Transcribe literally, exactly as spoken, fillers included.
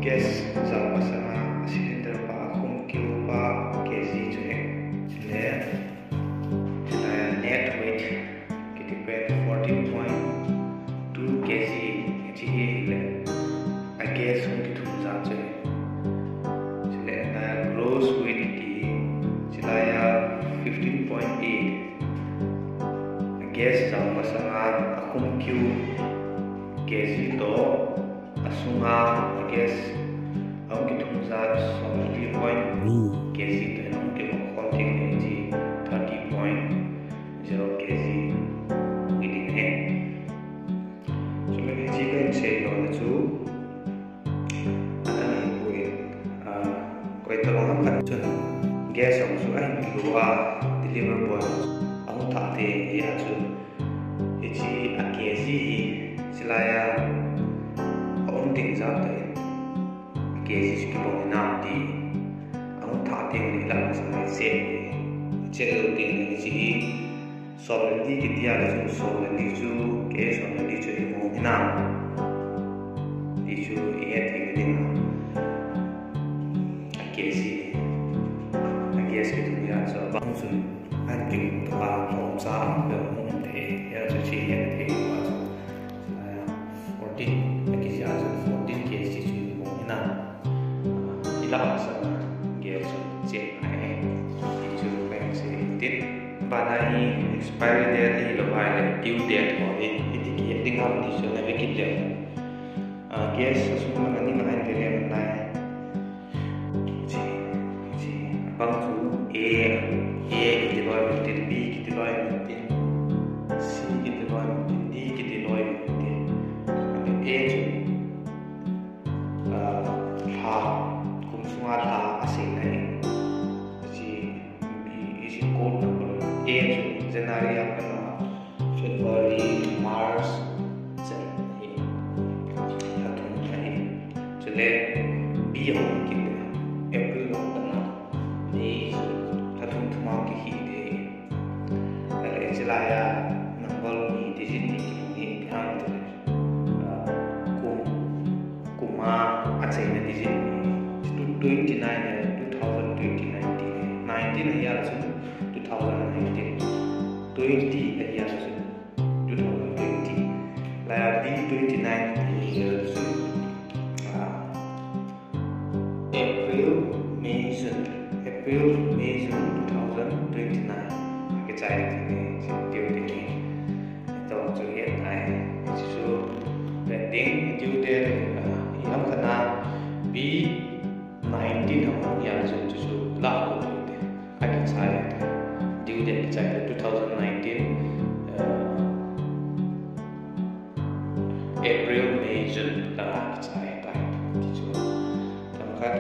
Gas jao masanga a cylinder pa a khum kiu pa kg chu ahi. Chule, chulai a net weight kiti pen fourteen point two kg, hiche hi ahile a gas hung kithum jat chu ahi. Chule, a gross weight ti, chulai a fifteen point eight. A gas jao masanga a khum kiu kg toh, asunga a gas ahung kithum jat som li point kg toh ahung kikhom ding ahi, hiche thirty point zero kg hung hi ding ahi. Chule hiche kahin seidoh na chu, ana hipoi, ah, koi tobang ham khat chun gas jong chu ahin kiu a, deliver boy ahung thah thei ahi a chu, hiche a kg hi, chulai a, aum ding jat toh hin, a kg chu kibang hinam ti ahung thah teng le ilah masang le check, check lou teng le hiche hi, som le li kiti a le chu, som le li chu, kg som le li chu ibang hinam ti chu ihet thei ding a, a kg, a gas kithum jat chu abang chun ahin kiu toh a, lhomcha a hung um thei, hia chu hiche het thei uva chu, chulai a fourteen, a kg a chu fourteen kg chu ibang hinam, ilah masanga gas chu check ngai ahi, ti chu kahin sei tin. Bana hi expiry date ahilou ahile due date ho hi iti kihet ding ham ti chu ana ve kit leu. Ah, gas asung langa ning ahin ve leu nai. Hiche, hiche, abang chu A, A kiti loi mun tin, B kiti loi mun tin, C kiti loi mun tin, D kiti loi mun tin. A chu, ah, lha, kum sunga lha aseina ahi. Hiche, B, hiche code number. A chu January a pat a, February, March, Jan ahi. Lha thum ahi. Chule B ahung kit le, April a pat a, May, June, lha thum thum a kikhi ding ahi. Ahile chulai a number ni, digit ni kihung hi ipi ham itile, ah, kum, kum a achaina digit ni. Chu twenty nine, two thousand twenty nineteen. Nineteen ahi a chun two thousand nineteen. Twenty ahi a chun two thousand twenty. Lai a B twenty nine ahi a chun, ah, April, May, June. April, May, June two thousand twenty-nine. Akichai ding ahi, due date ahi. Ito chu hiche ahi. Hiche chu pending due date, ah, ipi ham khat na B nineteen ham ahi a chun chu chu la ho due date. Akichai ding. Due date kichai ding two thousand nineteen, ah, April, May, June langa kichai tai. Ti chu themkhat.